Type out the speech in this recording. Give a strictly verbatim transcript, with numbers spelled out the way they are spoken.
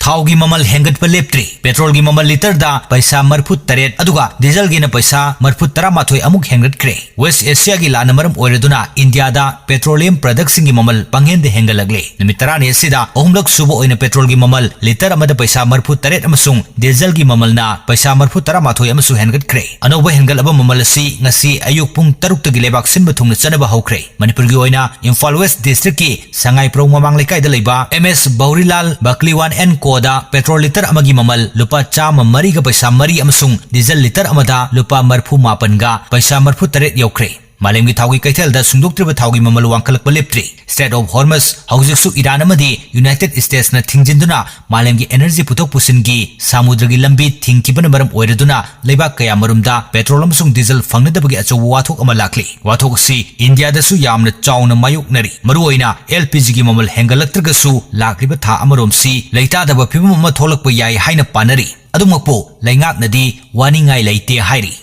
ꯊꯥꯎꯒꯤ ꯃꯃꯜ ꯍꯦꯟꯒꯠꯄ ꯂꯦꯞꯇ꯭ꯔꯤ꯫ ꯄꯦꯇ꯭ꯔꯣꯜꯒꯤ ꯃꯃꯜ ꯂꯤꯇꯔꯗ ꯄꯩꯁꯥ ꯃꯔꯤꯐꯨ ꯇꯔꯦꯠ, ꯑꯗꯨꯒ ꯗꯤꯖꯜꯒꯤꯅ ꯄꯩꯁꯥ ꯃꯔꯤꯐꯨ ꯇꯔꯥꯃꯥꯊꯣꯏ ꯑꯃꯨꯛ ꯍꯦꯟꯒꯠꯈ꯭ꯔꯦ꯫ ꯋꯦꯁ ꯑꯦꯁꯤꯌꯥꯒꯤ ꯂꯥꯟꯅ ꯃꯔꯝ ꯑꯣꯏꯔꯗꯨꯅ ꯏꯟꯗꯤꯌꯥꯗ ꯄꯦꯇ꯭ꯔꯣꯂꯤꯌꯝ ꯄ꯭ꯔꯗꯛꯁꯤꯡꯒꯤ ꯃꯃꯜ ꯄꯪꯍꯦꯟꯗ ꯍꯦꯟꯒꯠꯂꯛꯂꯦ꯫ ꯅꯨꯃꯤꯠ ꯇꯔꯥꯅꯤ ꯑꯁꯤꯗ ꯑꯍꯨꯝꯂꯛ ꯁꯨꯕ ꯑꯣꯏꯅ ꯄꯦꯇ꯭ꯔꯣꯜꯒꯤ ꯃꯃꯜ ꯂꯤꯇꯔ ꯑꯃꯗ ꯄꯩꯁꯥ ꯃꯔꯤꯐꯨ ꯇꯔꯦꯠ ꯑꯃꯁꯨꯡ ꯗꯤꯖꯜꯒꯤ ꯃꯃꯜꯅ ꯄꯩꯁꯥ ꯃꯔꯤꯐꯨ ꯇꯔꯥꯃꯥꯊꯣꯏ ꯑꯃꯁꯨ ꯍꯦꯟꯒꯠꯈ꯭ꯔꯦ꯫ ꯑꯅꯧꯕ ꯍꯦꯟꯒꯠꯂꯕ ꯃꯃꯜ ꯑꯁꯤ ꯉꯁꯤ ꯑꯌꯨꯛ ꯄꯨꯡ ꯇꯔꯨꯛꯇꯒꯤ ꯂꯩꯕꯥꯛ ꯁꯤꯟꯕ ꯊꯨꯡꯅ ꯆꯠꯅꯕ ꯍꯧꯈ꯭ꯔꯦ꯫ ꯃꯅꯤꯄꯨꯔꯒꯤ ꯑꯣꯏꯅ ꯏꯝꯐꯥꯜ ꯋꯦꯁ ꯗꯤꯁꯇ꯭ꯔꯤꯛꯀꯤ ꯁꯉꯥꯏꯄ꯭ꯔꯧ ꯃꯃꯥꯡ ꯂꯩꯀꯥꯏꯗ ꯂꯩꯕ M S Bourilal Bakliwal and ꯀꯣꯗ ꯄꯦꯇ꯭ꯔꯣꯜ ꯂꯤꯇꯔ ꯑꯃꯒꯤ ꯃꯃꯜ ꯂꯨꯄꯥ ꯆꯥꯝꯃ ꯃꯔꯤꯒ ꯄꯩꯁꯥ ꯃꯔꯤ ꯑꯃꯁꯨꯡ ꯗꯤꯖꯜ ꯂꯤꯇꯔ ꯑꯃꯗ ꯂꯨꯄꯥ ꯃꯔꯤꯐꯨ ꯃꯥꯄꯟꯒ ꯄꯩꯁꯥ ꯃꯔꯤꯐꯨ ꯇꯔꯦꯠ ꯌꯧꯈ꯭ꯔꯦ꯫ ꯃꯥꯂꯦꯝꯒꯤ ꯊꯥꯎꯒꯤ ꯀꯩꯊꯦꯜꯗ ꯁꯨꯡꯗꯣꯛꯇ꯭ꯔꯤꯕ ꯊꯥꯎꯒꯤ ꯃꯃꯜ ꯋꯥꯡꯈꯠꯂꯛꯄ ꯂꯦꯞꯇ꯭ꯔꯤ꯫ ꯁ꯭ꯇ꯭ꯔꯦꯠ ꯑꯣꯐ ꯍꯣꯔꯃꯁ, ꯍꯧꯖꯤꯛꯁꯨ ꯏꯔꯥꯟ ꯑꯃꯗꯤ ꯌꯨꯅꯥꯏꯇꯦꯗ ꯁ꯭ꯇꯦꯠꯁꯅ ꯊꯤꯡꯖꯤꯟꯗꯨꯅ ꯃꯥꯂꯦꯝꯒꯤ ꯑꯦꯅꯔꯖꯤ ꯄꯨꯊꯣꯛ ꯄꯨꯁꯤꯟꯒꯤ ꯁꯥꯃꯨꯗ꯭ꯔꯒꯤ ꯂꯝꯕꯤ ꯊꯤꯡꯈꯤꯕꯅ ꯃꯔꯝ ꯑꯣꯏꯔꯗꯨꯅ ꯂꯩꯕꯥꯛ ꯀꯌꯥꯃꯔꯨꯝꯗ ꯄꯦꯇ꯭ꯔꯣꯜ ꯑꯃꯁꯨꯡ ꯗꯤꯖꯜ ꯐꯪꯅꯗꯕꯒꯤ ꯑꯆꯧꯕ ꯋꯥꯊꯣꯛ ꯑꯃ ꯂꯥꯛꯂꯤ꯫ ꯋꯥꯊꯣꯛ ꯑꯁꯤ ꯏꯟꯗꯤꯌꯥꯗꯁꯨ ꯌꯥꯝꯅ ꯆꯥꯎꯅ ꯃꯥꯌꯣꯛꯅꯔꯤ꯫ ꯃꯔꯨꯑꯣꯏꯅ ꯑꯦꯜ ꯄꯤ ꯖꯤꯒꯤ ꯃꯃꯜ ꯍꯦꯟꯒꯠꯂꯛꯇ꯭ꯔꯒꯁꯨ ꯂꯥꯛꯂꯤꯕ ꯊꯥ ꯑꯃꯔꯣꯝꯁꯤ ꯂꯩꯇꯥꯗꯕ ꯐꯤꯚꯝ ꯑꯃ ꯊꯣꯛꯂꯛꯄ ꯌꯥꯏ ꯍꯥꯏꯅ ꯄꯥꯅꯔꯤ꯫ ꯑꯗꯨꯃꯛꯄꯨ ꯂꯩꯉꯥꯛꯅꯗꯤ ꯋꯥꯅꯤꯡꯉꯥꯏ ꯂꯩꯇꯦ ꯍꯥꯏꯔꯤ꯫